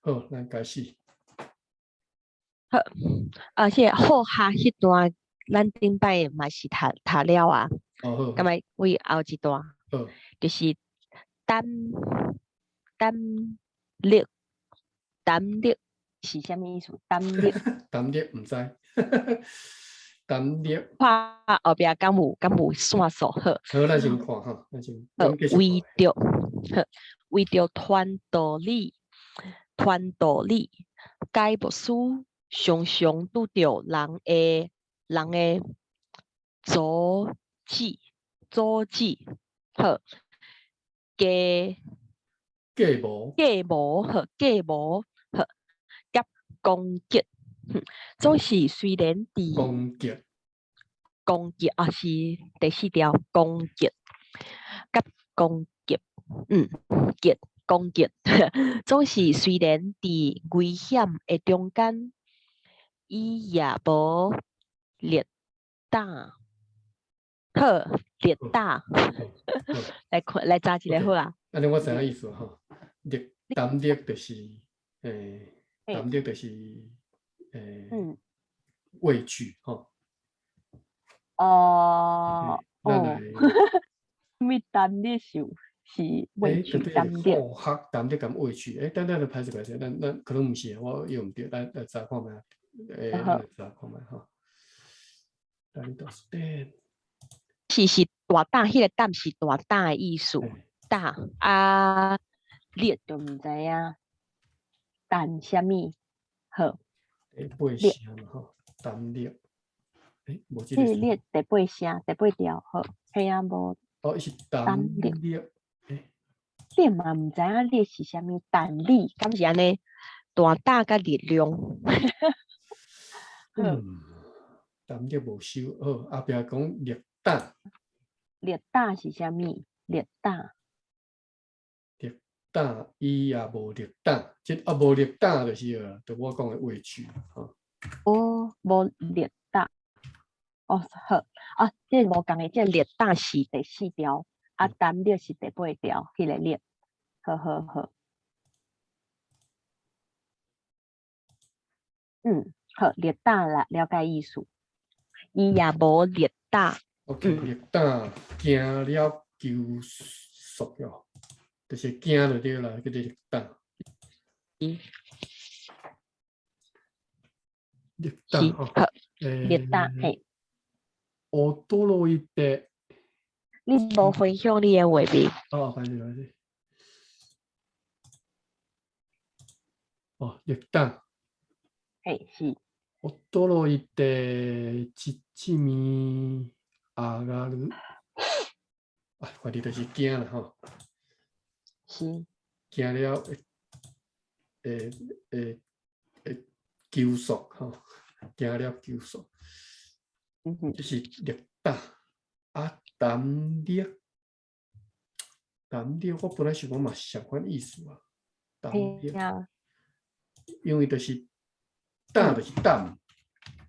好，咱開始。好，啊，彼個好學彼段，咱頂擺嘛是讀讀了啊。哦好。敢欲為後一段？好。就是膽膽力，膽力是啥物意思？膽力。膽力毋知。膽力。看後壁敢有線索好。好，咱先看吼，咱先。好，為著好，為著傳道理，傳道理，該牧師常常拄著人的阻止，阻止，好，計計謀，計謀，好，計謀，好，佮攻擊，總是雖然佇攻擊，攻擊啊，是第四條攻擊，佮攻擊，擊攻擊，總是雖然佇危險的中間，伊也無力膽，好，力膽，來看來查一下好啊。按呢我知影意思吼，力膽力就是，膽力就是，畏懼吼。哦，啥物膽力是是畏懼膽力？好學膽力佮畏懼，等等，歹勢歹勢，咱可能毋是，我用毋著，咱來查看覓，咱來查看覓吼。是大膽，彼個膽是大膽的意思，膽啊，力就毋知影，膽啥物好？第八聲嘛吼，膽力，無這個。力第八聲，第八條好，嘿啊無。哦，伊是膽力，你嘛毋知影力是啥物，膽力敢是按呢？大膽佮力量。膽力無收，好，後壁講力膽。力膽是啥物？力膽。力膽，伊也無力膽，這啊無力膽就是啊，就我講的畏懼吼。哦，無力膽。哦，好，啊，這無仝的，這力膽是第四條，啊，膽力是第八條，彼個力。好好好。好，力膽啦，了解意思。伊也無力膽。 OK，力膽驚了求索喲，就是驚就對啦，叫做力膽。力膽吼，力膽嘿。驚いて。你無分享你的畫面？哦，歹勢歹勢。哦，力膽。嘿，是。驚いて縮み上がる。啊，反正就是驚啦吼。是。驚了會會會會求索吼，驚了求索。這是力膽啊，膽力，膽力，我本來想講嘛是相款意思啊。膽力，因為就是膽就是膽。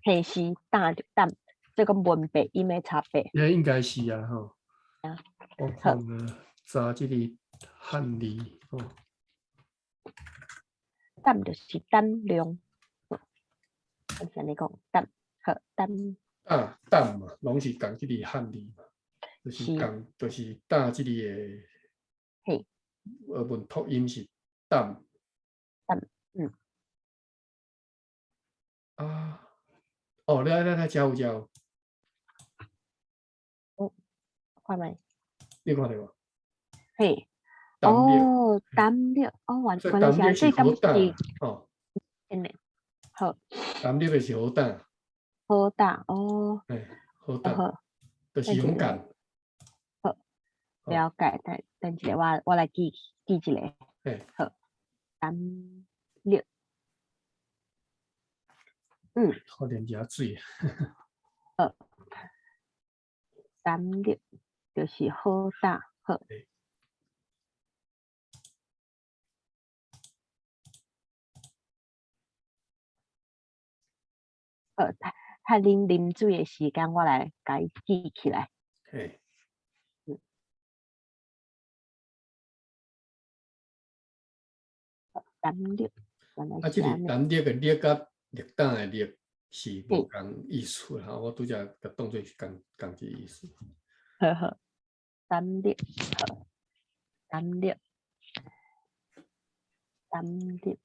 嘿，是膽就膽，這個文白音的差別。也應該是啊，吼。我看啊，查這個漢字吼。膽就是膽量，我是按呢講，膽好膽。啊，膽嘛，攏是仝這個漢字嘛，就是仝，就是膽這個的。嘿。文讀音是膽。膽，啊。哦，來來來，遮有遮有。哦，看覓？你看著無？嘿。哦，膽力，哦，原來是按呢，這敢是？哦。真的，好。膽力就是好膽。好膽哦。嘿，好膽，就是勇敢。好，了解。等等一下，我來記記一下。嘿。好，膽力。好點加水。好，膽力就是好膽，好。好，趁恁啉水的時間，我來共伊記起來。嘿。膽力，原來啊，這個是按呢。膽力的力佮力膽的力是無仝意思啦，我拄才共當做是仝仝一個意思。好好，膽力，好，膽力，膽力，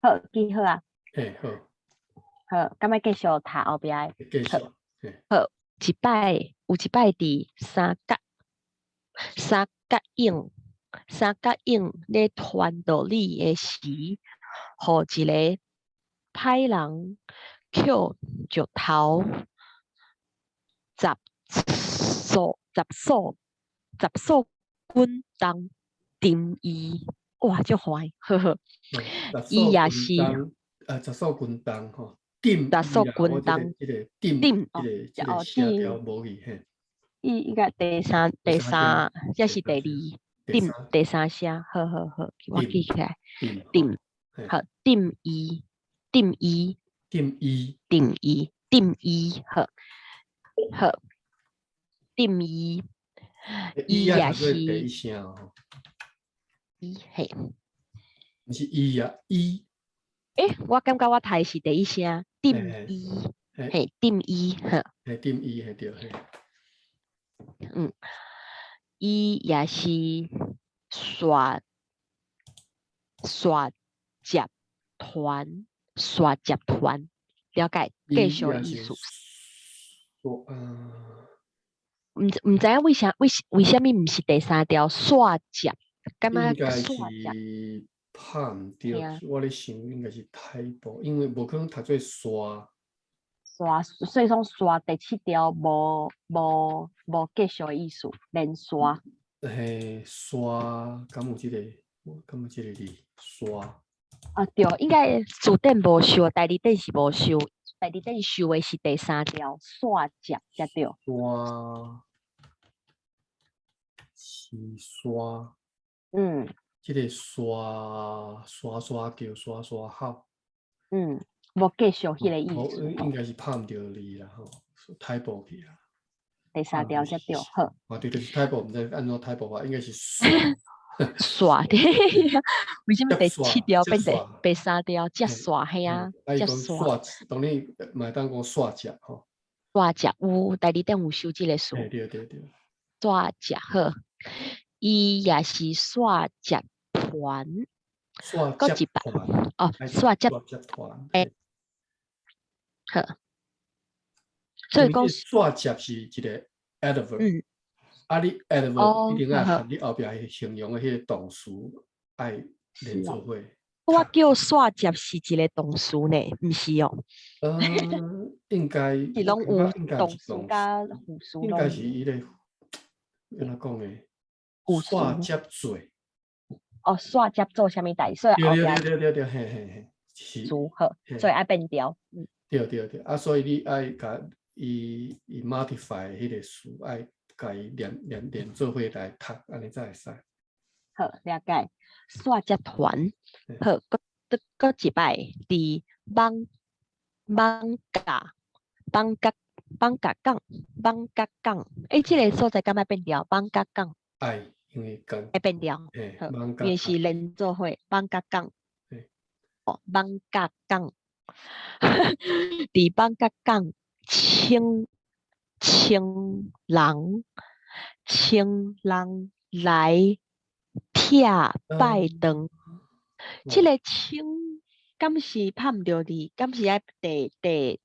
好，記好啊。嘿，好。好，敢欲繼續讀後壁的？繼續，嘿。好，一擺有一擺佇三角影，三角影咧傳道理的時，予一个歹人抾石頭十數斤重擲伊，哇，足煩，呵呵。伊也是十數斤重吼，擲十數斤重，這個擲，這個聲調無去嘿。伊應該第三，這是第二，擲第三聲，好好好，我記起來，擲，好，擲伊，擲伊，擲伊，擲伊，擲伊，好，好，擲伊，伊也是第一聲哦，伊嘿，毋是伊啊，伊。欸，我感覺我讀的是第一聲，擲伊，嘿，擲伊，好，嘿，擲伊，嘿對，嘿。伊也是煞接團，煞接團，了解繼續意思。毋知影為啥物毋是第三條煞接？感覺煞接拍毋對，我咧想應該是 typo，因為無可能讀做煞。煞，所以講煞第七條無繼續的意思，連煞。嘿，煞，敢有這個？敢有這個字？煞。啊對，應該字典無收，大字典是無收，大字典收的是第三條煞接才對。煞是煞。這個煞煞煞叫煞煞吼。無繼續彼個意思。應該是拍毋著字啦吼，typo 去啦。第三條才對，好。啊對，就是 typo，毋知按怎 typo 法，應該是煞。煞對，為啥物第七條變第三條接煞嘿啊？接煞，當然嘛會當講煞接吼。煞接有，大字典有收這個詞。對對對。煞接好，伊也是煞接團。煞接團。哦，煞接團。欸，好。所以講煞接是一個 adverb。啊，你 adverb 一定愛含你後壁形容的彼個動詞愛連做伙。我叫煞接是一個動詞呢，毋是哦。應該是攏有動詞佮副詞。應該是伊個，按怎講呢？煞接做。哦，煞接做啥物代？所以後壁。對對對對對，嘿嘿嘿，是。詞好，所以愛變調。對對對，啊，所以你愛共伊 modify 彼個詞愛。共伊連做伙來讀，按呢才會使。好，了解。煞接團，好，閣一擺，佇艋舺艋舺港，欸，這個所在敢愛變調？艋舺港。愛，因為共。愛變調。好，因為是連做伙，艋舺港。哦，艋舺港。佇艋舺港，請人來拆拜堂，這個請敢是拍毋著字？敢是愛第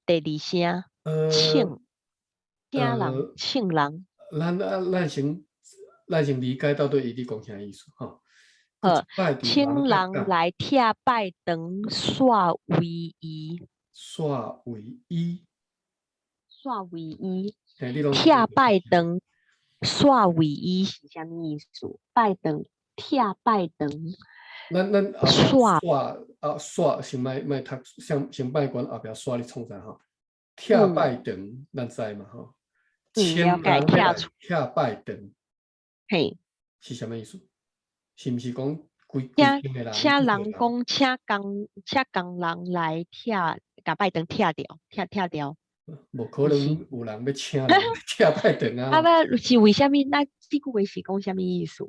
二聲？請，請人，請人。咱先理解到底伊咧講啥意思吼。好，請人來拆拜堂，煞為伊。煞為伊。煞為伊。拆拜堂，煞為伊是啥物意思？拜堂，拆拜堂。咱後壁煞啊煞先莫莫讀，先莫管後壁煞咧創啥吼。拆拜堂，咱知嘛吼？請人來拆拜堂，嘿，是啥物意思？是毋是講規規間的人？請人講，請工人來拆，共拜堂拆掉，拆掉。無可能有人欲請人拆拜堂啊！啊，欲是為啥物？那這句話是講啥物意思？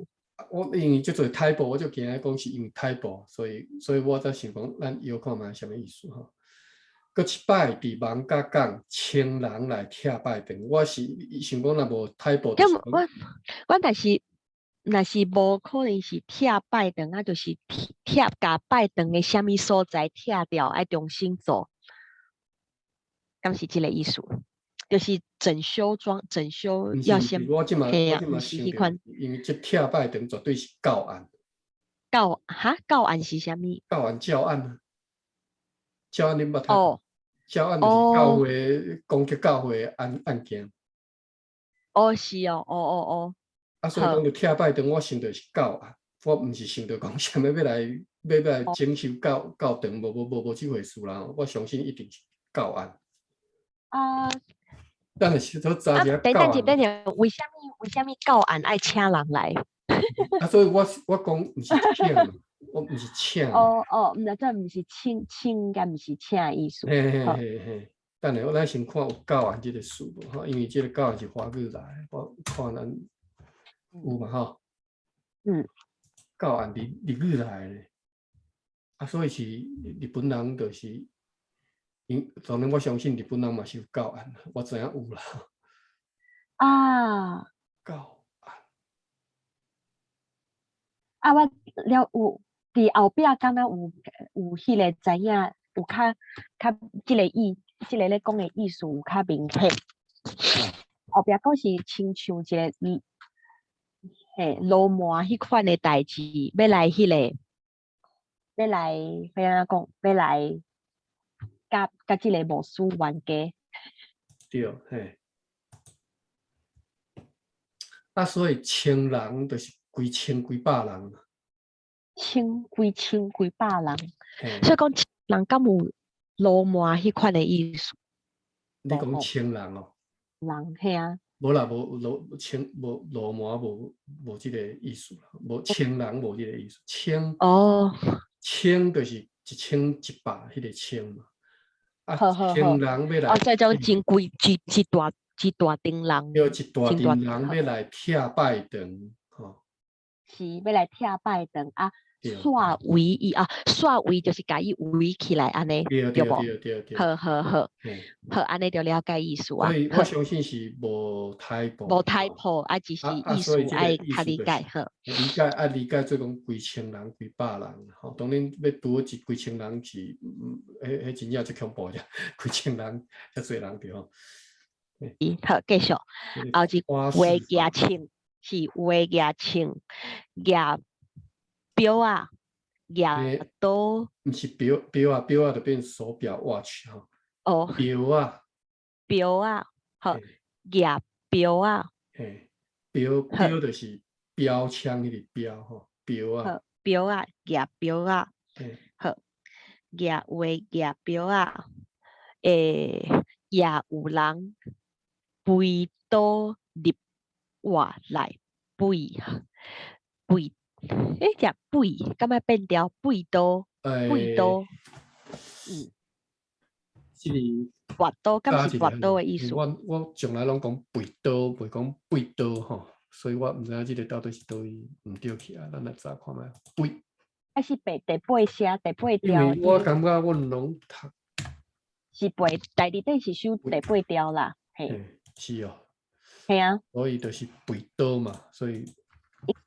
我因為足濟 typo，我就驚講是因為 typo，所以我才想講，咱搖看覓啥物意思吼。閣一擺佇艋舺港，千人來拆拜堂，我是想講若無 typo。咁我但是若是無可能是拆拜堂啊，就是拆共拜堂的啥物所在拆掉，愛重新做，敢是這个意思？就是整修裝整修要先，我這馬我這馬想著，因為這拆拜堂絕對是教案。教哈教案是啥物？教案教案，教案你捌聽？哦，教案就是教會攻擊教會案件。哦，是哦，哦哦哦。啊，所以講著拆拜堂，我想著是教案，我毋是想著講啥物欲來整修教堂，無無無無這回事啦。我相信一定是教案。啊。等下是都查一下等等等下，為啥物教案愛請人來？啊，所以我講毋是請，我毋是請。哦哦，毋知這毋是請請，應該毋是請的意思。嘿嘿嘿嘿，等下我咱先看有教案這个詞無吼，因為這个教案是華語來，我看咱有嘛吼？嗯。教案佇日語來的，啊，所以是日本人就是。因當然我相信日本人嘛是有教案，我知影有啦。啊。教案。啊，我了有佇後壁敢若有彼个知影，有較這个意，這个咧講的意思有較明顯。後壁閣是親像一个嘿羅馬彼款的代誌，欲來彼个，欲來欲按怎講，欲來。佮這个牧師冤家。對，嘿。啊，所以千人就是幾千幾百人。千幾千幾百人，所以講千人敢有羅馬彼款的意思？你講千人哦？人嘿啊。無啦，無羅千無羅馬無這个意思啦，無千人無這个意思。千哦，千就是一千一百彼个千嘛。啊，千人欲來，哦，所以講真規一大一大陣人，對，一大陣人欲來拆拜堂，吼，是欲來拆拜堂啊，煞圍伊啊，煞圍就是共伊圍起來按呢，對無？對對對，好好好，好，按呢就了解意思啊。所以我相信是無 typo，無 typo 啊，只是意思愛較理解好。理解啊，理解做講幾千人、幾百人，吼，當然欲拄好一幾千人是，彼真正足恐怖者，幾千人遮濟人對吼。好，繼續。後一話舉銃是話舉銃，舉錶仔，舉刀。毋是錶錶仔，錶仔就變手錶 watch 吼。哦。錶仔。錶仔，好，舉錶仔。嘿，標標就是標槍彼个標吼，標仔。好，錶仔，舉錶仔。好，舉話舉錶仔，也有人背刀入活來背背，這背敢欲變調背刀背刀，嗯，這个拔刀敢是拔刀的意思？我從來攏講背刀，袂講背刀吼，所以我毋知影這个到底是佗位毋對去啊，咱來查看覓背。還是第第八聲第八調？因為我感覺阮攏讀是背，大字典是收第八調啦，嘿。是哦。嘿啊。所以就是背刀嘛，所以。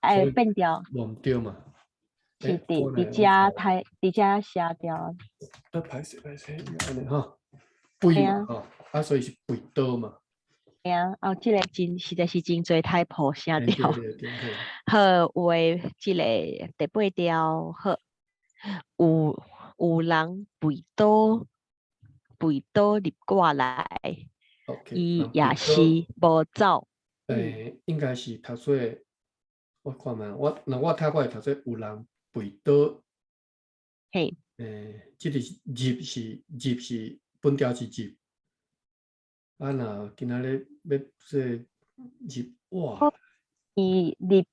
會變調。無毋對嘛。是佇佇遮睇，佇遮寫調。啊，歹勢歹勢，按呢吼，背嘛吼，啊，所以是背刀嘛。嘿啊，哦，這个真實在是真濟 typo 寫調。好，有的這个第八調好，有人背刀背刀入過來，伊也是無走。應該是讀做，我看覓，我若我讀過讀做有人背刀。嘿。這个是入是入是本調是入。啊，若今仔日欲做入活，伊入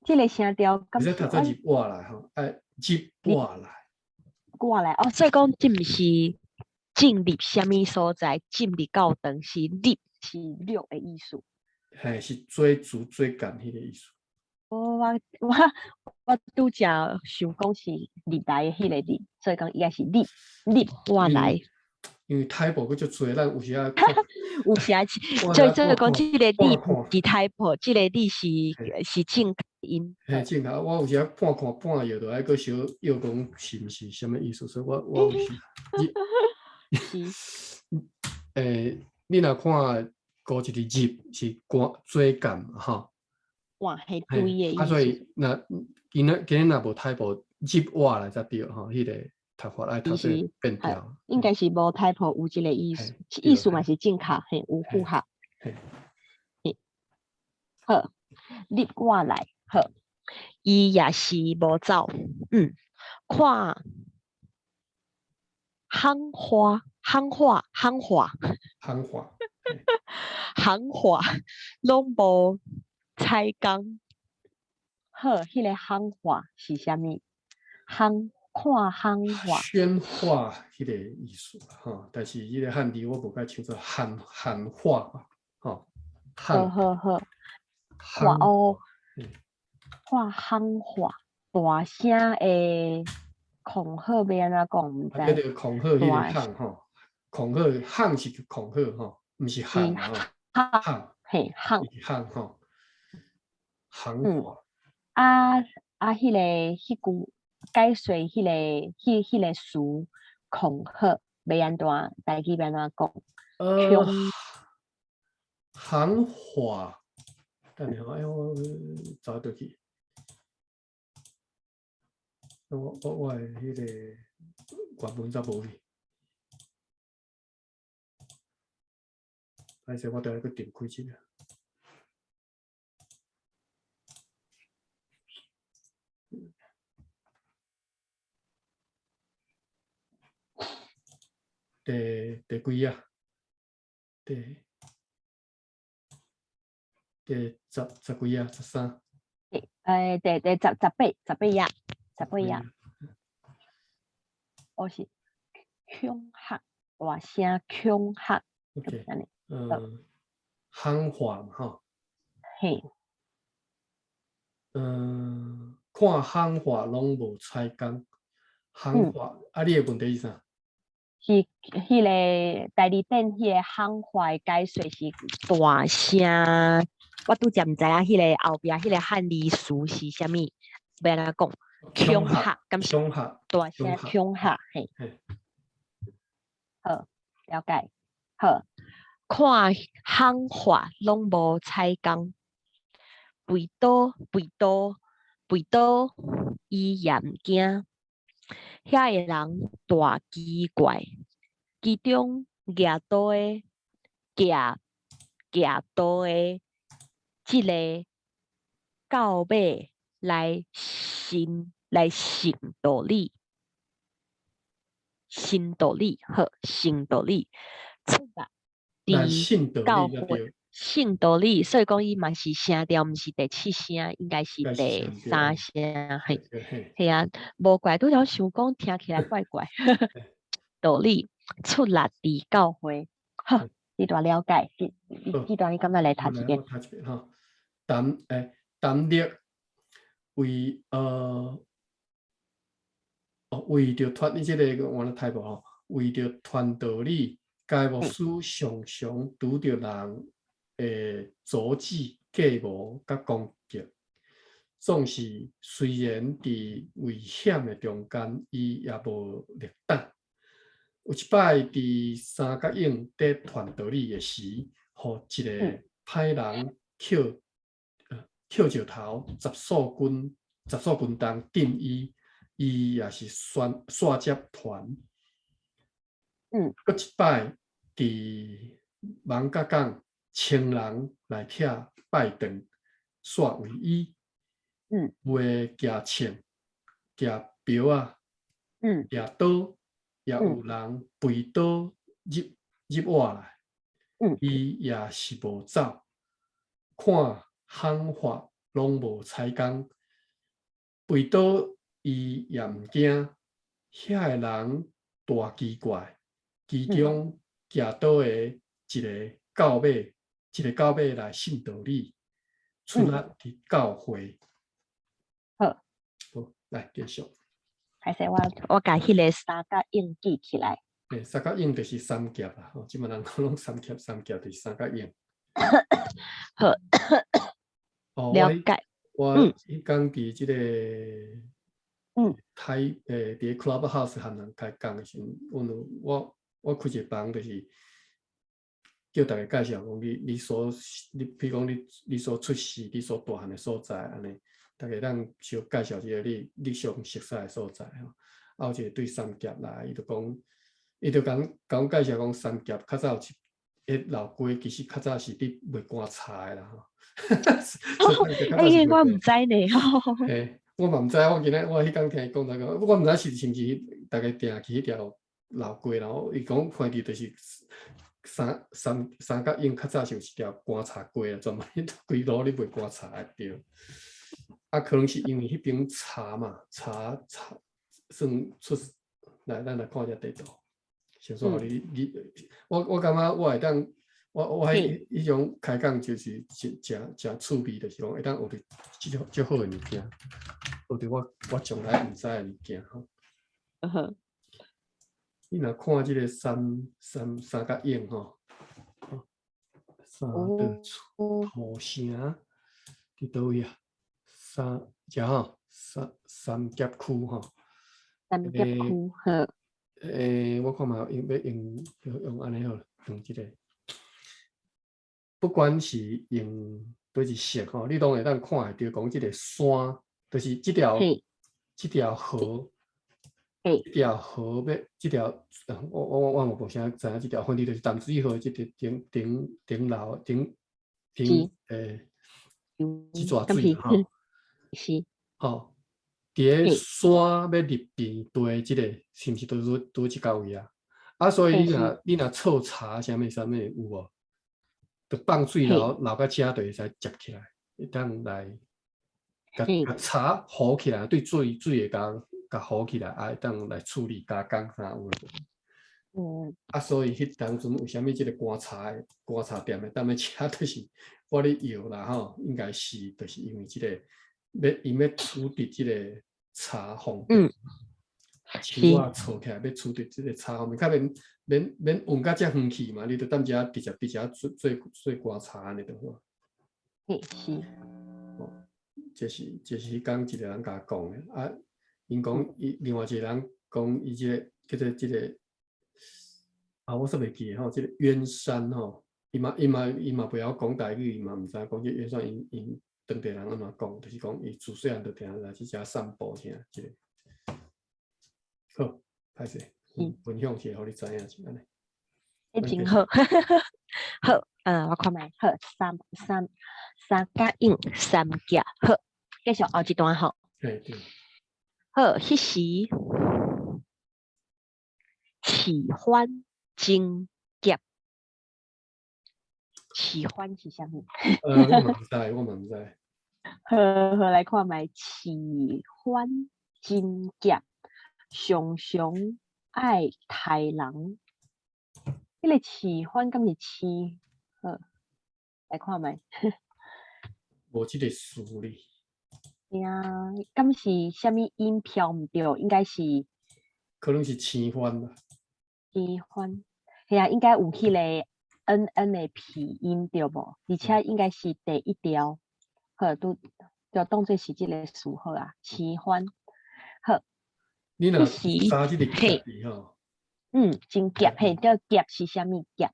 這个聲調，會使讀做入活來吼，愛入活來。過來哦，所以講這毋是進入啥物所在，進入教堂是入是入的意思。嘿，是追逐追趕彼个意思。哦。我拄才想講是入來的彼個入，所以講應該是入入我來。因為 typo 閣足濟，咱有時仔看有時啊，所以所以講這個字毋是 typo，這個字是正確音。嘿，正確。我有時仔看看半頁，就愛閣小臆講是毋是啥物意思，所以我有時。是。你若看孤一個入是關追感吼。哇，係對的意思。啊，所以若今日若無 typo 入我來才對吼，彼個讀法愛讀做變調。應該是無 typo 有這個意思，意思嘛是正確，嘿，有符合。嘿，好，入我來，好，伊也是無走，看行話，行話，行話，行話，行話，攏無採工。好，彼個行話是啥物？行看行話，喧嘩彼個意思吼，但是彼個漢字我無介清楚，喊喊話吼。好好好，看哦，看行話，大聲的恐嚇欲按怎講？毋知。叫做恐嚇彼個喊吼，恐嚇喊是恐嚇吼，毋是喊吼，喊嘿喊喊吼，行話。啊啊！彼個彼句解說，彼個彼個詞恐嚇欲按怎？台語欲按怎講？行話，等下哎，我找倒去。我的彼個原文才無去。歹勢，我等下閣點開一下。第幾頁？第十幾頁？13。第十八頁，十八頁。我是恐嚇，大聲恐嚇。 OK，行話嘛吼。嘿。看行話攏無採工，行話啊，你的問題是啥？是彼個代字典，彼個行話的解說是大聲。我拄才毋知影彼個後壁彼個漢字詞是啥物，欲按怎講？恐嚇，敢是大聲恐嚇？嘿。好，了解。好，看行話攏無採工，背刀背刀背刀，伊也毋驚。遐个人大奇怪，其中舉刀的舉舉刀的這个到尾來信來信道理，信道理好，信道理出來佇教會信道理，所以講伊嘛是聲調，毋是第七聲，應該是第三聲，嘿，嘿啊，無怪拄才想講聽起來怪怪。道理出力佇教會，好，這段了解，這段你感覺來讀一遍？讀一遍吼，陳力為著傳你這个我來睇無吼，為著傳道理，該牧師常常拄著人的阻止、計謀佮攻擊，總是雖然佇危險的中間，伊也無力膽。有一擺佇三角湧佇傳道理的時，予一个歹人抾石頭十數斤重擲伊，伊也是煞煞接傳。閣一擺佇艋舺港，千人來拆拜堂，煞為伊。有的舉銃、舉標仔、舉刀，也有人背刀入我來。伊也是無走，看行話攏無採工，背刀伊也毋驚。遐个人大奇怪，其中舉刀的一个到尾，一个到尾來信道理，出力佇教會。來繼續。歹勢，我共彼个三角湧記起來。欸，三角湧就是三峽啦，吼，這擺人講攏三峽，三峽就是三角湧。好。哦，了解。我彼工佇這個台佇 Clubhouse 和人開講的時陣，阮有我開一個房，就是叫逐家介紹講你比如講你所出世、你所大漢的所在按呢，逐家當小介紹一下你上熟悉的所在吼。啊，有一個對三峽來，伊就講，伊就共共阮介紹講三峽較早有一彼老街，其實較早是佇賣棺材的啦吼。欸，我毋知呢。嘿，我嘛毋知，我今仔我彼工聽伊講才講，我毋知是毋是逐家定去彼條老街，然後伊講反正就是三角湧較早是有一條棺材街啊，專門規路咧賣棺材的對。啊，可能是因為彼邊茶嘛，茶算出來，咱來看一下地圖。先說予你，我感覺我會當，我彼種開講就是誠誠誠趣味，就是講會當學著這足好的物件，學著我從來毋知的物件吼。你若看這个三角湧吼，三的土城佇佗位啊？三遮吼，三峽區吼。三峽區好。欸，我看覓用欲用用按呢好，用這个，不管是用佗一色吼，你攏會當看會著講這个山，就是這條河，這條河欲這條，我嘛無啥知影這條，反正就是淡水河這個頂頂樓頂頂這逝水吼。是。吼，佇咧山欲入平地這个，是毋是都拄這個位啊？啊，所以你若錯柴啥物啥物有無？就放水流流到遮就會使接起來，會當來共共柴糊起來，對水會共共糊起來，啊，會當來處理加工啥有無？啊，所以彼當陣為啥物這个棺材店會當欲遮，就是我咧搖啦吼，應該是就是因為這个欲伊欲處置這个柴方便，樹仔錯起來欲處置這个柴方便，較免免免運到遮遠去嘛，你就踮遮直接佇遮做做做棺材按呢就好。嘿，是。哦，這是彼工一個人共我講的，啊，𪜶講伊另外一個人講伊這个叫做這个，啊，我煞袂記得吼，這个鳶山吼，伊嘛袂曉講台語，伊嘛毋知講這鳶山𪜶𪜶當地人按怎講，就是講伊自細漢就定來去遮散步啥這个。好，歹勢，分享一下，予你知影是按呢。欸，真好，好，我看覓，好，三角湧三峽，好，繼續後一段吼。嘿，對。好，彼時飼番真夾，飼番是啥物？我嘛毋知，我嘛毋知。好好來看覓，飼番真夾，常常愛刣人。彼个飼番敢是飼？好，來看覓。無這个詞咧。嘿啊，敢是啥物音飄毋著？應該是。可能是青番啦。青番，嘿啊，應該有彼个 N N 的鼻音對無？而且應該是第一條，好，拄就當做是這个詞好啊，飼番，好。你若查這个夾字吼。嗯，真夾嘿，這夾是啥物夾？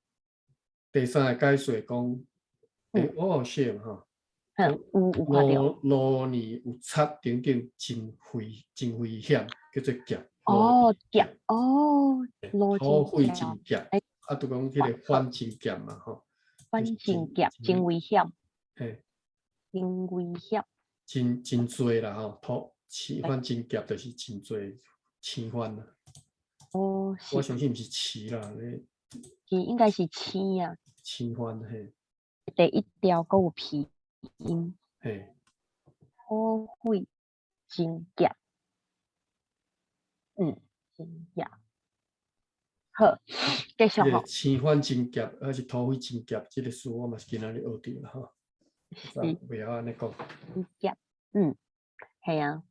第三个解說講，欸，我有寫嘛吼。嗯，有看著。路年有賊等等，真危險，叫做夾。哦，夾，哦，土匪真夾，啊，就講彼个番真夾嘛吼。番真夾，真危險。嘿。真危險。真濟啦吼，土飼番真夾就是真濟飼番啦。哦，我相信毋是飼啦，咧。是應該是飼啊。飼番嘿。第一條閣有鼻音。嘿。土匪真夾。嗯，真夾。好，繼續吼。飼番真夾，還是土匪真夾？這个詞我嘛是今仔日學著啦吼。是。袂曉按呢講。夾，嗯，係啊。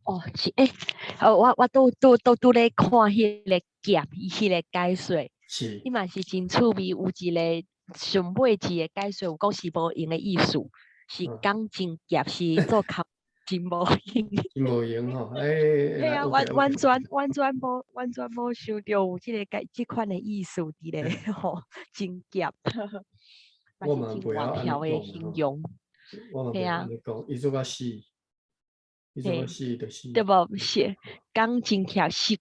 哦，是欸，哦，我拄拄咧看彼个夾，伊彼个解說，伊嘛是真趣味，有一个上尾一个解說有講是無閒的意思，是講真夾，是做工真無閒。真無閒吼，欸，嘿啊，完全無想著有這个解這款的意思佇咧吼，真夾。我嘛袂曉按呢的形容。我嘛袂曉按呢講，伊做較死，伊做較死就是。對無？是講真巧，仕事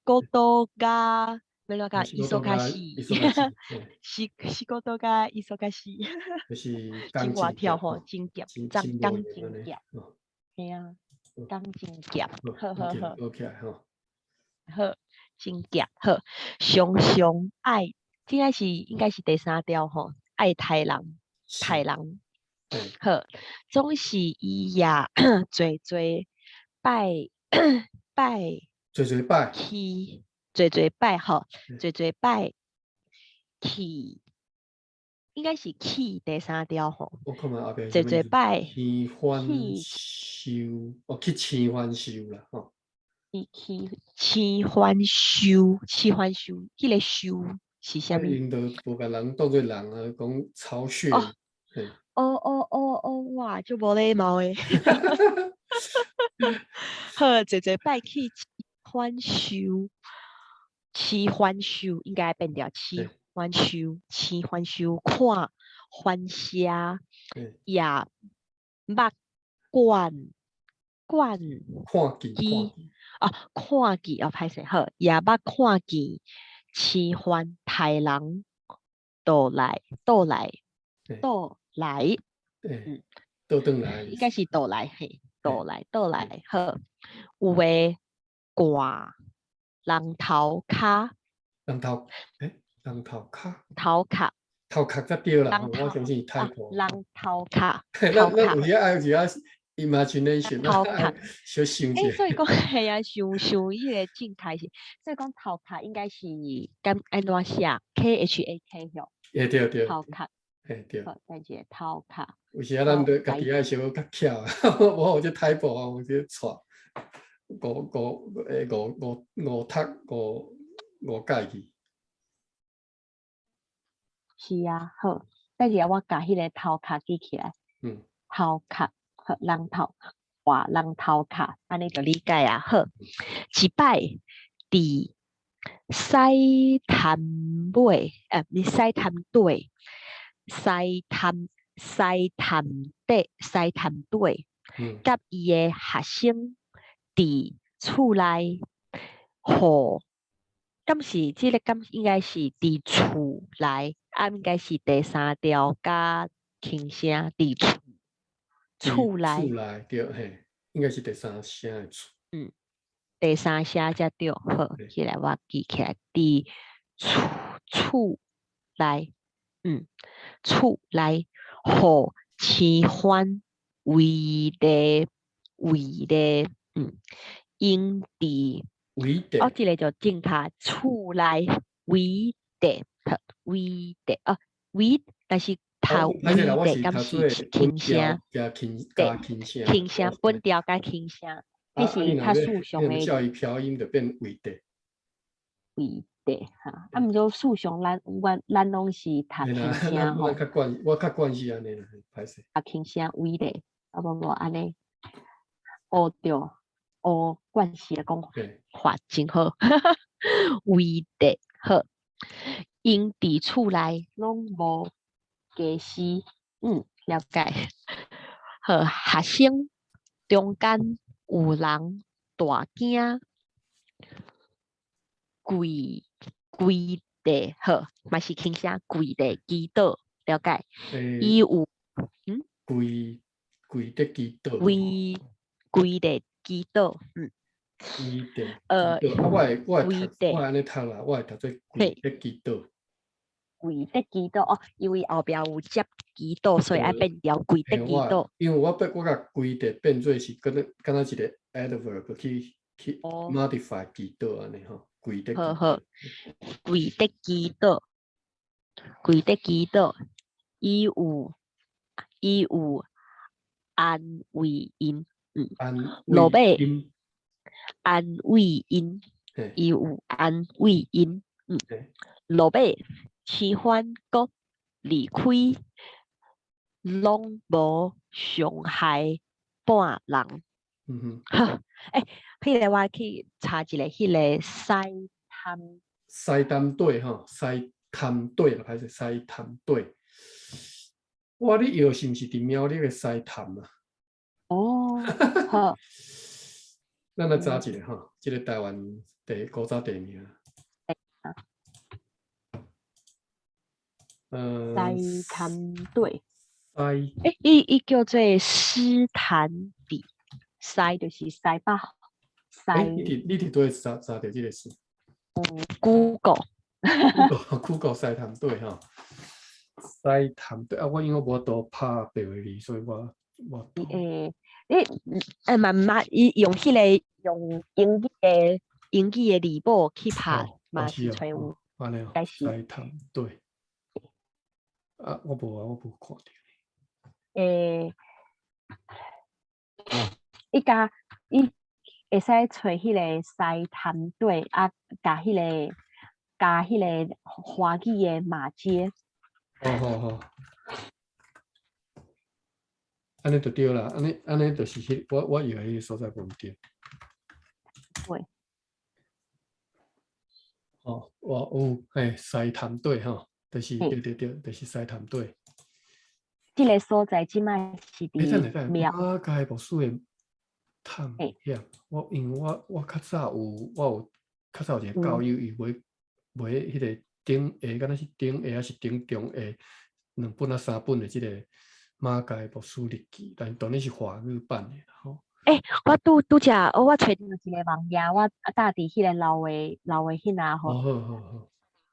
が欲按怎講？忙しい，仕事が忙しい。就是真活跳吼，真夾，真講真夾。嘿啊，講真夾，好好好。 OK 吼。好，真夾好，常常愛，這個是應該是第三條吼，愛刣人，刣人。好，總是伊也濟濟擺擺，濟濟擺去，濟濟擺吼，濟濟擺去，應該是去第三條吼。我看覓後壁濟濟擺去翻修，哦，去青番修啦，吼。去青番修，青番修，彼个修是啥物？𪜶都無共人當做人啊，講巢穴。哦哦哦哦，哇，足無禮貌的。好，濟濟擺去青番修，青番修應該變掉青番修，青番修看番社，也捌管管看見啊，看見哦，歹勢好，也捌看見青番刣人倒來倒來倒來，嗯，倒轉來，應該是倒來嘿，倒來倒來好，有的掛人頭跤，人頭欸，人頭跤，頭殼，頭殼才對啦，我相信太過。人頭殼，咱有時愛有時啊，imagination，頭殼小想欸，所以講係啊，想想彼個正開始，所以講頭殼應該是敢按怎寫？KHAK 吼。欸對對。頭殼。嘿對。好，等一下頭殼。有時啊，咱著家己愛小可較巧，我有這 typo 啊，有這錯，五五欸五五五讀五五改去。是啊，好，等下我共彼个頭殼記起來。頭殼，好，人頭，畫人頭殼，按呢就理解啊。好，一擺佇屎潭尾，毋是屎潭底，屎潭屎潭底，屎潭底，佮伊的學生佇厝內，予，敢是這个敢應該是佇厝內，啊，應該是第三調加輕聲佇厝厝內。厝內對嘿，應該是第三聲的厝。嗯，第三聲才對，好，起來我記起來，佇厝厝內，厝內，予青番圍咧圍咧，𪜶佇，圍哦，這个就正確，厝內圍地，好，圍地，哦，圍，但是頭圍地敢是輕聲？加輕聲，輕聲，本調加輕聲，彼是較四常的。照伊飄音就變圍地。圍地哈，啊，毋過事實上咱阮咱攏是讀輕聲吼。我較慣，我較慣是按呢啦，歹勢。讀輕聲圍地，啊無無按呢，哦對，哦慣勢來講法真好，圍地好，𪜶佇厝內攏無家私，了解。好，學生中間有人大驚，跪跪地好，嘛是輕聲跪地祈禱，了解。伊有跪跪地祈禱。跪跪地祈禱，跪地祈禱，啊，我會讀，我會按呢讀啦，我會讀做跪地祈禱。跪地祈禱哦，因為後壁有接祈禱，所以愛變調跪地祈禱。因為我變我共跪地變做是敢若敢若一個 adverb 去 modify 祈禱按呢吼，跪地。好好，跪地祈禱，跪地祈禱，伊有安慰𪜶，安落尾慰。安慰𪜶，伊有安慰𪜶，落尾徐帆閣離開，攏無傷害半人。好，欸，彼個我去查一下，彼個西潭西潭對吼，西潭對啦，歹勢西潭對。我咧藥是毋是佇苗栗的西潭啊？哦，好。咱來查一下吼，這個台灣地古早地名。西潭對。西。欸，伊叫做獅潭底，西就是西北。西。欸，你佇佗查著這个字？ Google。 Google 西潭對吼。西潭對啊，我因為無法度拍白話字，所以我。欸，你欸嘛毋捌伊用彼个用英語的字母去拍，嘛是揣有。按呢哦，西潭對。啊，我無啊，我無看著。欸，伊共伊會使揣彼个西潭對啊，共彼个華語的馬偕。哦好好。按呢就對啦，按呢就是彼我以為彼个所在無毋對。對。哦，我有嘿，西潭對吼，就是對對對，就是西潭對。這个所在這擺是佇苗。馬偕牧師的探險，我因為我較早有我有較早有一個教友，伊買彼个頂下，敢若是頂下抑是頂中下兩本啊三本的這个馬偕牧師日記，但當然是華語版的吼。欸，我拄拄才，我揣著一个網頁，我搭佇彼個樓的彼若吼。哦，好好好。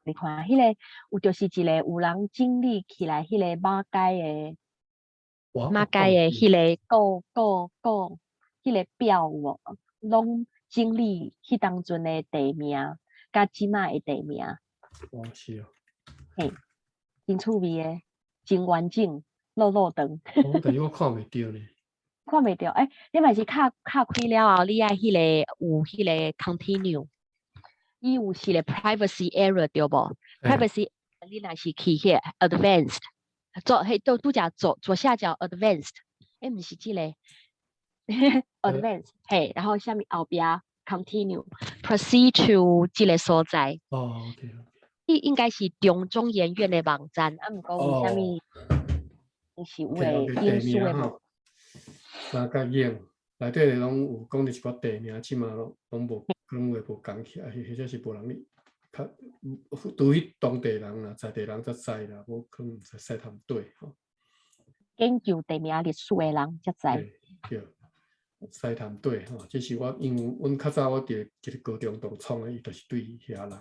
你看，彼个有就是一个有人整理起來，彼個馬偕的彼个故故故，彼个表有無？攏整理彼當陣的地名，佮這擺的地名。哦，是哦。嘿，真趣味的，真完整，落落長。哦，但是我看袂著呢。看袂著，欸，你嘛是敲敲開了後，你愛彼个有彼个 continue，伊有一个 privacy error 對無？privacy 你若是去彼个 advanced，左彼拄拄才左下角 advanced，欸，毋是這个 advanced，嘿，然後啥物後壁 continue，proceed to 這个所在。哦，OK。伊應該是中研院的網站，啊，毋過為啥物是有的隱私的？三角影內底攏有講著一寡地名，這馬攏無，可能會無仝起來，或者是無人較，除非當地人啦，在地人才知啦，無可能毋知西潭對吼。研究地名歷史的人才知。對，西潭對吼，這是我因為阮較早我佇一个高中同窗的，伊就是對遐來。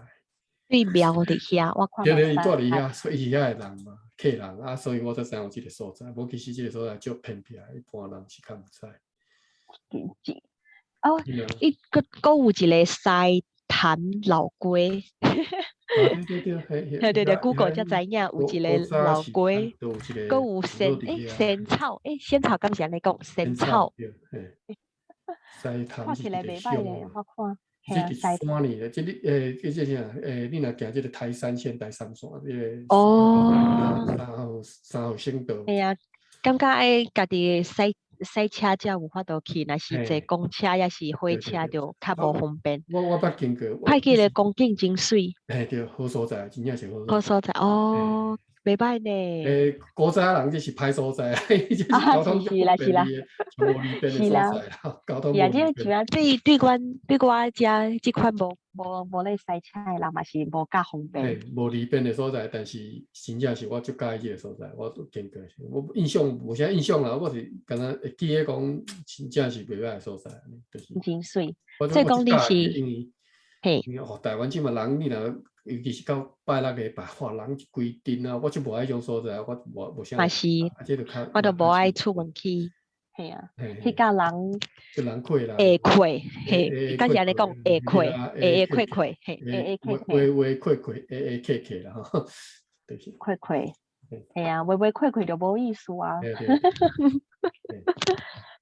對苗佇遐，我看。對對，伊住佇遐，所以伊是遐的人嘛，客人啊，所以我才知影有這个所在。無其實這个所在足偏僻，一般人是較毋知。哦，伊閣閣有一个西潭老街。對對對，對對對，Google 才知影有一个老街，閣有仙草，欸，仙草敢是按呢講？仙草。西潭看起來袂歹咧，我看。這佇山裡咧，這你欸，這這啥？欸，你若行這个台三線、台三線，這个哦，三號省道。嘿啊，感覺愛家己駛駛車才有法度去，若是坐公車抑是火車就較無方便。我捌經過。歹去咧風景真媠。嘿對，好所在，真正是好。好所在哦，袂歹呢。欸，古早人這是歹所在，這是交通足不便利的，無利便的所在啦，交通無利便。對阮對我遮這款無咧駛車的人嘛是無較方便。嘿，無利便的所在，但是真正是我足佮意這个所在，我都經過，我印象無啥印象啦，我是敢若會記得講，真正是袂歹的所在，就是。真媠。所以講你是，嘿，哦，台灣這馬人，你若尤其是到拜六禮拜，哇，人一規陣啊！我就無愛這種所在，我無啥。嘛是，我都無愛出門去。嘿啊，彼佮人。人客啦。下客，嘿，敢是按呢講，下客，下下客客，嘿，下下客客。話話客客，下下客客啦，吼，就是。客客，嘿啊，話話客客就無意思啊。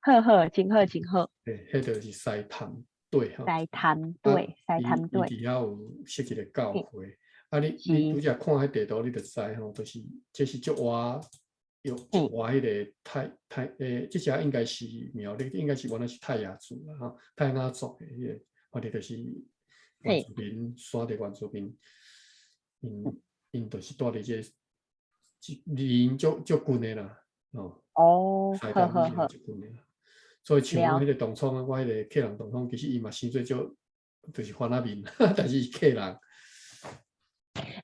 好好，真好，真好。嘿，彼就是西潭。底吼。西潭底，西潭底。伊伫遐有设一个教會。啊，你拄才看彼地圖，你就知吼，就是這是足倚有足倚彼个泰泰欸，這隻應該是苗栗，應該是原來是泰雅族啦吼，泰雅族的彼個，反正就是原住民，山地原住民，𪜶就是蹛佇這個，離𪜶足足近的啦，吼。哦，好好好。足近的啦。所以像阮彼個同窗，我彼個客人同窗，其實伊嘛生做足，就是番仔面，但是是客人。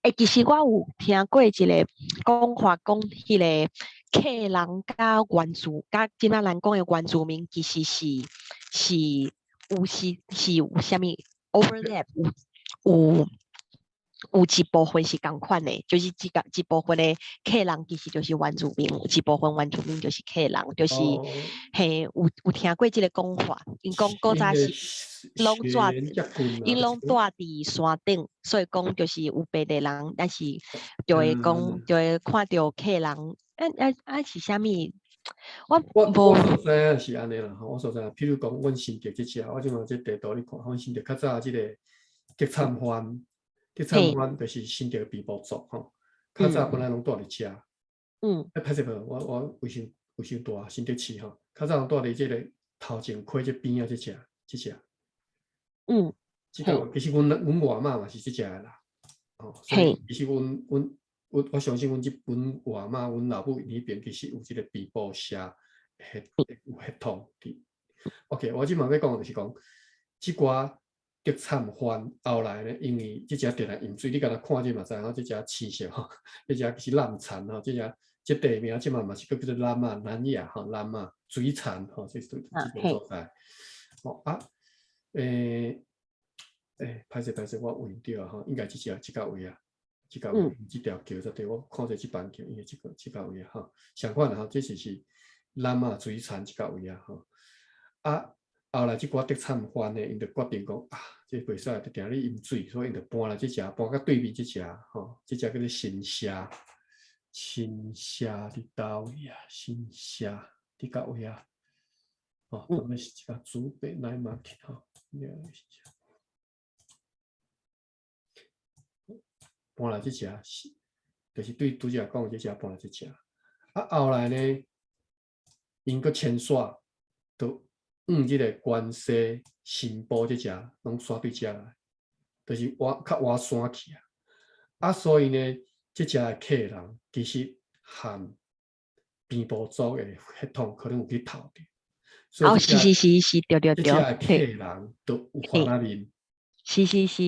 欸，其實我有聽過一個講法，講彼個客人佮原住，佮這擺咱講的原住民，其實是有是有啥物 overlap，有一部分是仝款的，就是這個一部分的客人其實就是原住民，有一部分原住民就是客人，就是嘿，有聽過這個講法，𪜶講古早是攏住，𪜶攏住佇山頂，所以講就是有白的人，但是就會講就會看著客人，啊啊啊是啥物？我我所知影是按呢啦，吼，我所知影，譬如講，阮新竹這隻，我這馬這地圖你看，阮新竹較早這個竹桟番，竹桟番就是新竹的平埔族吼，較早本來攏蹛佇遮。欸，歹勢無，我位傷位傷大，新竹市吼，較早攏蹛佇這個頭前溪這邊仔這隻，這隻。這個其實阮外媽嘛是這隻的啦，吼，所以其實阮阮阮我相信阮這阮外媽、阮老母𪜶彼邊其實有這個平埔社血有血統佇。OK，我這馬欲講就是講，這寡竹桟番後來呢，因為這隻定定淹水，你敢若看這嘛知影，這隻青色吼，這隻是湳田吼，這隻這地名這馬嘛是閣叫做南亞南亞吼，南亞水田吼，這是這個所在。吼啊，欸，歹勢歹勢，我位毋對啊吼，應該這隻這個位啊，這個位，這條橋才對，我看者這板橋，應該這個位啊吼，相款吼，這是南亞水田這個位啊吼，啊。後來這寡竹桟番呢，𪜶就決定講啊，這袂使，就定咧淹水，所以𪜶就搬來這隻，搬到對面這隻吼，這隻叫做新社，新社佇佗位啊？新社佇佗位啊？哦，這個是這個竹北 night market 吼，新社搬來這隻是，就是對拄才講這隻搬來這隻。啊，後來呢，𪜶閣遷徙，就往這個關西新埔這隻，攏徙對遮來，就是倚較倚山去啊。啊，所以呢，這隻的客人其實和平埔族的血統可能有去透著。哦，是是是是，對對對。這隻的客人都有番仔面。是是是。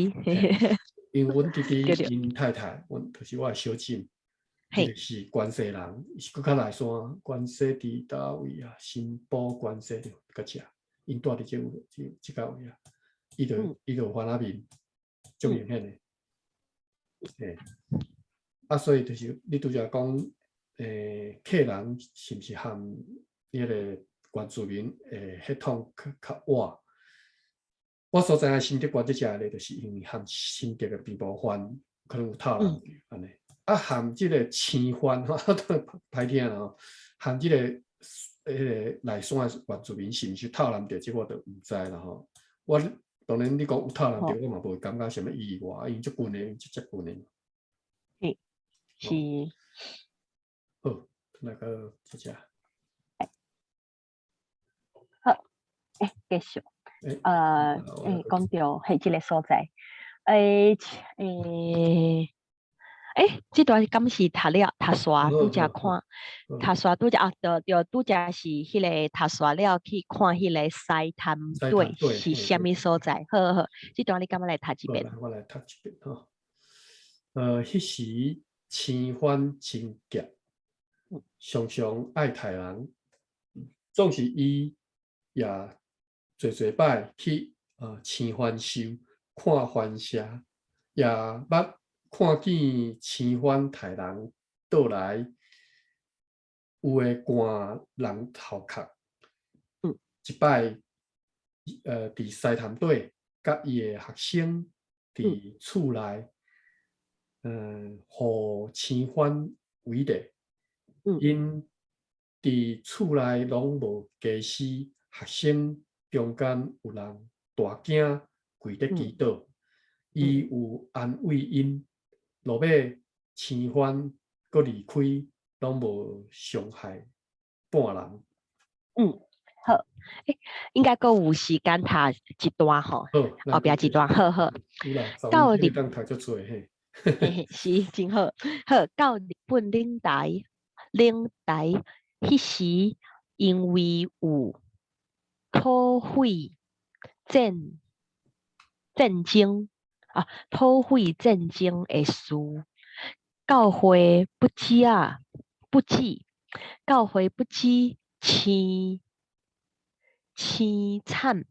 因為阮弟弟𪜶太太，阮就是我的小姊，伊就是關西人，伊是閣較內山，關西佇佗位啊？新埔關西著閣遮，𪜶蹛佇這這這個位啊，伊就有番仔面，足明顯的。嘿，啊，所以就是你拄才講，客人是毋是和彼個原住民的血統較較倚？我所知影新竹縣這隻咧，就是因為和新竹的平埔番可能有透人按呢。啊，和這個青番吼，歹聽啦吼，和這個彼個內山的原住民是毋是透人著？這我就毋知啦吼。我當然你講有透人著，我嘛無會感覺啥物意外，因為足近的，足接近的。是。是。好，來個這隻。好，欸，繼續。欸，講著彼這個所在，欸欸欸，這段敢是讀了讀煞拄才看，讀煞拄才啊，對對，拄才是彼個讀煞了去看彼個西潭底是啥物所在？好好好，這段你敢欲來讀一遍？我來讀一遍吼。彼時青番真澀，常常愛刣人，總是伊也濟濟擺去青番岫看番社，也捌看見青番刣人倒來，有的捾人頭殼。一擺，佇西潭底，佮伊的學生佇厝內，予青番圍咧。𪜶佇厝內攏無家私，學生中間有人大驚，跪咧祈禱。伊有安慰𪜶，落尾生番閣離開，攏無傷害半人。嗯，好，欸，應該閣有時間讀一段吼，好，後壁一段，好好。有啦，到日當讀足濟嘿。嘿嘿，是真好。好，到日本領台，領台彼時，因為有土匪戰爭啊，土匪戰爭的事，教會不止啊，不止，教會不止凄凄慘。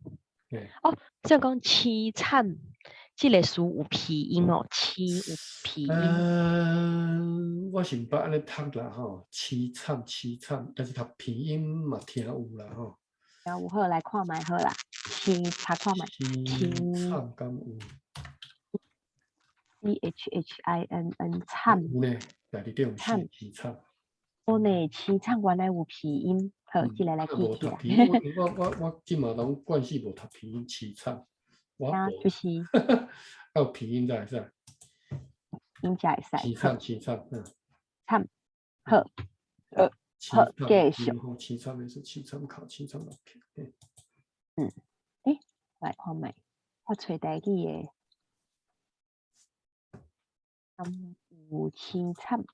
哦，這講凄慘，這个詞有鼻音哦，凄有鼻音。我是毋捌按呢讀啦吼，凄慘凄慘，但是讀鼻音嘛聽有啦吼。有好來看覓好啦，凄查看覓。凄慘敢有？C H H I N N 慘。有呢，內底有凄慘。哦呢，凄慘原來有鼻音，好，這个來記起來。我這馬攏慣勢無讀鼻音凄慘。啊，就是。有鼻音才會使。音才會使。凄慘凄慘，嗯。慘，好，好，繼續。凄慘的是凄慘哭，凄慘落去。嗯，欸，來看覓，我揣台語的，敢有凄慘？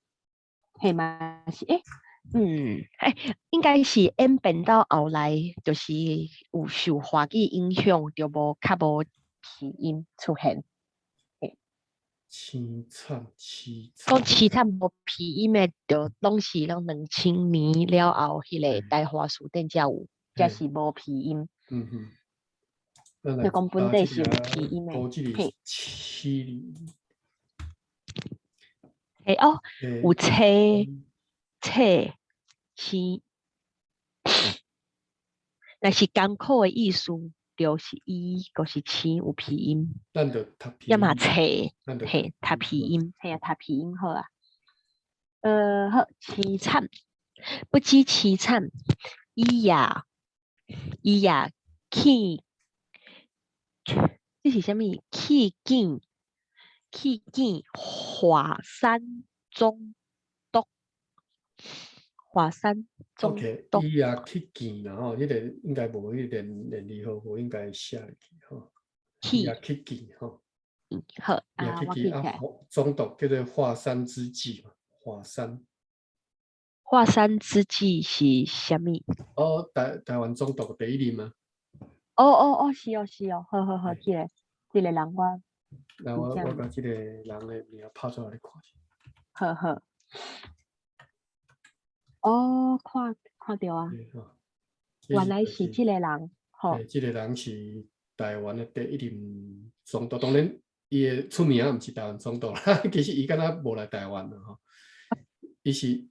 嘿嘛是欸，嗯，欸，應該是演變到後來，就是有受華語影響，就無較無鼻音出現。凄慘凄講凄慘無鼻音的，就攏是攏2000年了後，彼个台華辭典才有，才是無鼻音。嗯哼。就講本地是有鼻音的。嘿。嘿哦，有凄凄凄，若是艱苦的意思，就是伊就是凄有鼻音。咱就讀抑嘛凄，嘿，讀鼻音，嘿啊，讀鼻音好啊。好，凄慘，不止凄慘，伊也去，這是啥物？去見華山總督，華山總督。伊也去見啦吼，彼个應該無彼個連字號無應該寫入去吼。伊也去見吼。好，啊，我記起來。總督叫做華山資紀嘛，華山。華山資紀是啥物？哦，台灣總督第一任嘛。哦哦哦，是哦是哦，好好好，這個人我。來，我共這個人的名拍出來你看者。好好。哦，看著啊。原來是這個人，吼。這個人是台灣的第一任總督，當然伊的出名毋是台灣總督啦，其實伊敢若無來台灣啦吼。伊是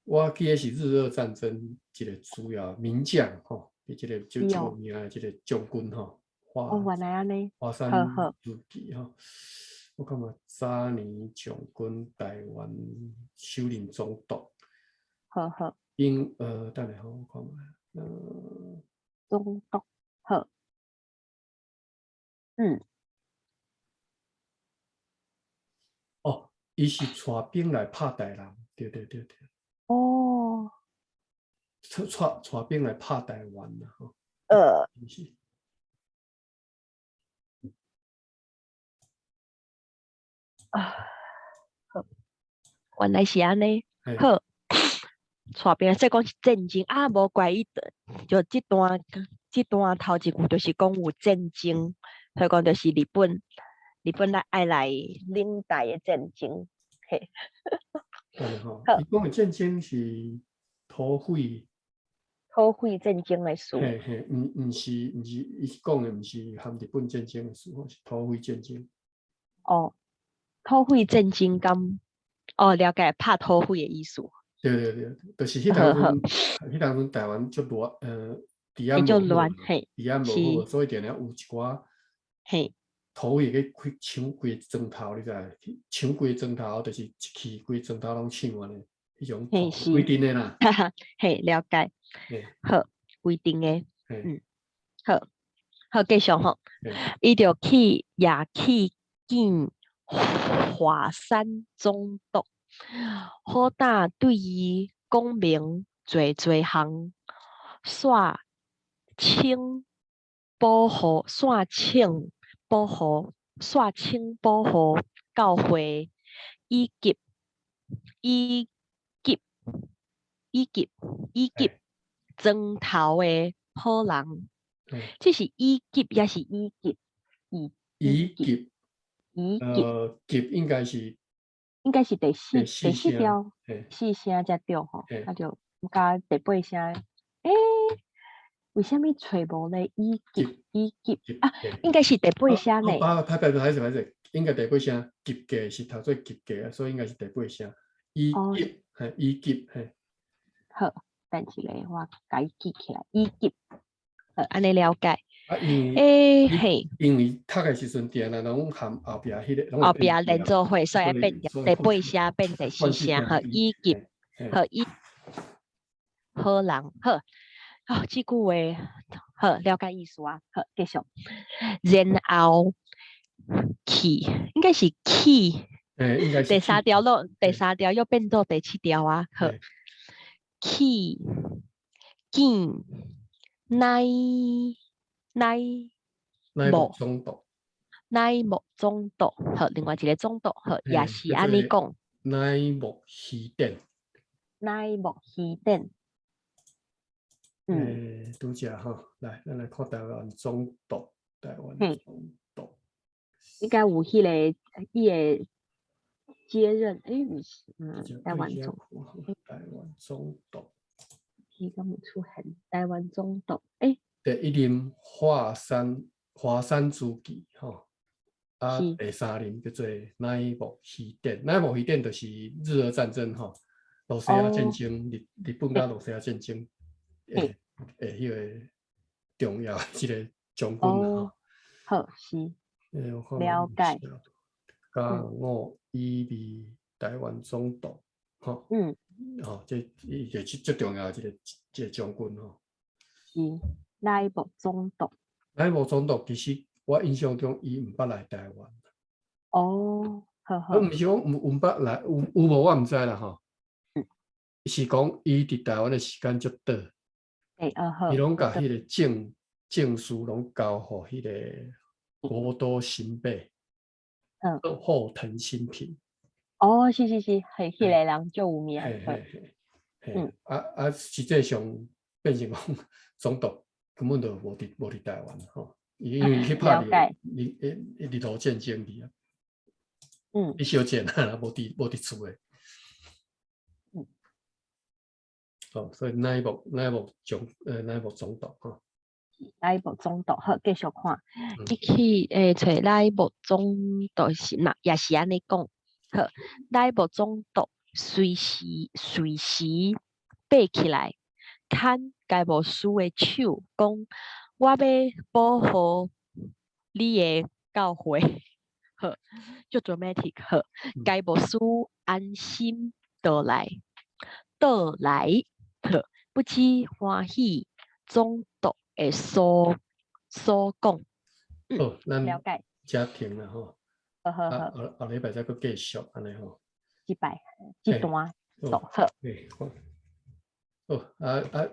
我記得是日俄戰爭一個主要名將吼，伊這個就有名的這個將軍吼。哦，原來按呢。華山資紀吼，我感覺早年將軍，台灣首任總督。好好。因等下我看覓，總督好。嗯。哦，伊是帶兵來拍台南，對對對對。哦。帶兵來拍台灣啦，吼。是。啊，好，原來是按呢，好，帶兵說講是戰爭啊，無怪伊，就這段頭一句就是講有戰爭，所以講就是日本來愛來領台的戰爭，嘿。對吼，伊講的戰爭是土匪，土匪戰爭的事。嘿嘿，毋是，伊講的毋是含日本戰爭的事，是土匪戰爭。哦。土匪戰爭敢哦，了解拍土匪的意思。對對對，就是彼當陣，彼當陣台灣足亂，治安無好，治安無好，所以定定有一寡土匪去去搶規個莊頭，你知？搶規個莊頭，就是一去規個莊頭攏搶按呢，彼種規定的啦。嘿，了解。好，規定的，嗯，好。好，繼續吼。伊就去也去見華山總督，好膽對伊講明濟濟項，煞請保護，煞請保護，煞請保護教會以及以及以及以及莊頭的好人。這是以及抑是以及？以以及以及及應該是應該是第四條，四聲才對吼，啊就加第八聲。欸，為啥物揣無咧？以及以及啊，應該是第八聲呢。啊，歹歹歹勢歹勢，應該第八聲，及格是讀做及格，所以應該是第八聲。以及嘿，以及嘿。好，等一下，我共伊記起來。以及，好，按呢了解。啊，因為欸嘿，因為讀的時陣定定攏含後壁彼個，後壁連做伙，所以變第八聲變第四聲，好，以及好以好人好。哦，這句話好了解意思啊，好，繼續。然後去應該是去，欸，應該是第三條咯，第三條又變做第七條啊，好，去見乃乃乃木總督，乃木總督，好，另外一個總督，好，也是按呢講。乃木希典，乃木希典。嗯，拄則吼，來，咱來看台灣總督，台灣總督，應該有彼個伊個接任，欸，毋是，台灣總，台灣總督，伊敢有出現台灣總督，欸，第一任華山主記，吼，啊，第三任叫做乃木希典，乃木希典就是日俄戰爭吼，露西亞戰爭，日本佮露西亞戰爭。會會彼個重要這個將軍啦吼。好，是。了解。甲五以為台灣總督，吼。吼，這伊個最重要的這個將軍吼。是乃木總督。乃木總督其實我印象中伊毋捌來台灣。哦，好好。毋是講毋捌來，有無我毋知啦吼。是講伊佇台灣的時間足短。伊攏共彼個政事攏交予彼個博多新八，後藤新平。哦，是是是，係彼個人足有名。嘿嘿嘿，嘿，啊啊，實際上變成講總督根本就無佇台灣吼，因為去拍日露戰爭去啊。去相戰啊，無佇厝的。哦，所以乃木總督吼，乃木總督好，繼續看，伊去揣乃木總督是嘛，也是按呢講，好，乃木總督隨時爬起來，牽該牧師的手，講我欲保護你的教會，好，足 dramatic，好，該牧師安心倒來，倒來。好，不知歡喜總督的所講。好，咱了解。遮停啦吼。好好好。後禮拜再閣繼續按呢吼。這擺這段好。好，好啊啊，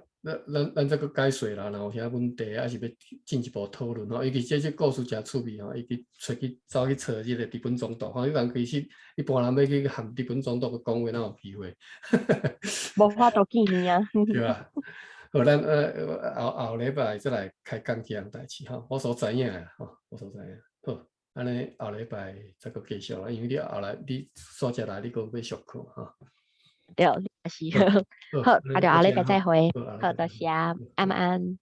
咱再閣解說啦，若有啥問題，還是欲進一步討論吼。尤其這故事誠趣味吼，伊去揣去走去揣這個日本總督吼。伊人其實一般人欲去和日本總督講話，哪有機會？無法度見面啊。對吧？好，咱後後禮拜再來開講這項代誌吼。我所知影的吼，我所知影。好，按呢後禮拜再閣繼續啦，因為你後來你煞才來，你閣欲上課吼。對，是。好，啊，就後禮拜再會。好，多謝，晚安。